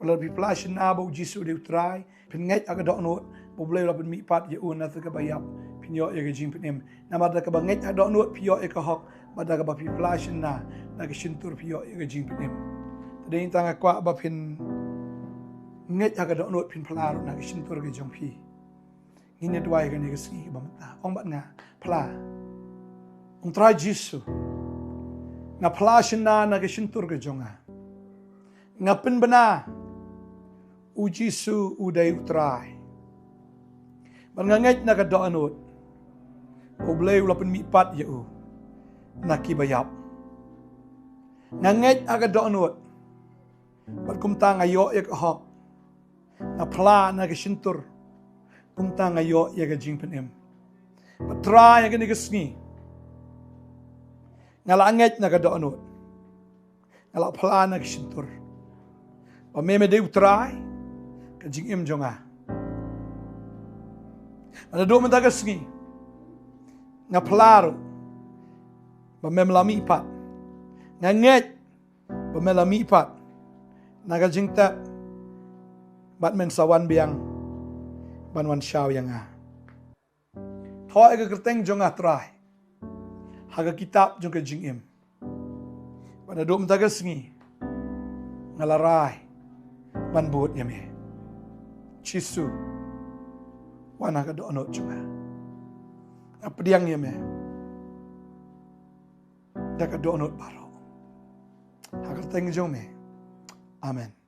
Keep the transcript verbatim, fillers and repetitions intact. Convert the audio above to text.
Wat la phi phla shynna ba u Jisu u dei u Trai, phin ngeit ha ka dohnud ba U Blei u la pynmihpat ïa u na kata kaba ïap, phin ïoh ïa ka jingpynim. Namar da kaba ngeit ha ka dohnud phi ïoh ïa ka hok, bad da kaba phi phla shynna na ka shyntur phi ïoh ïa ka jingpynim. Te dei tang nga kwah ba phin ngeit ha ka dohnud, phin phla ruh na ka shyntur ka jong phi. Ngin ïa duwai kane ka sngi kaba mynta. Ong bad nga, phla. Ong, Trai Jisu, nga phla shynna na ka shyntur ka jong nga. Nga pynbna u Jisu u dei u Trai. Bad nga ngeit na ka dohnud ba U Blei u la pynmihpat ïa u na kiba ïap. Nga ngeit ha ka dohnud bad kumta nga ïoh ïa ka hok. Nga phla na ka shyntur, kumta nga ïoh ïa ka jingpynim. Bad Trai, ha kane ka sngi nga la ngeit na ka dohnud, nga la phla na ka shyntur ba me me dei u Trai ka jingim jong nga. Bad naduh mynta ka sngi nga phla ruh ba mem la mihpat. Nga ngeit ba me la mihpat na ka jingtep, bad men sa wan biang ban wan shaw ïa nga. Thoh ïa ka kyrteng jong nga, Trai, ha ka kitab jong ka jingim. Bad naduh mynta ka sngi nga la rai ban bud ïa me. Jisu, wan ha ka dohnud jong nga. Nga pdiang ïa me da ka dohnud baroh. Ha ka kyrteng jong me. Amen.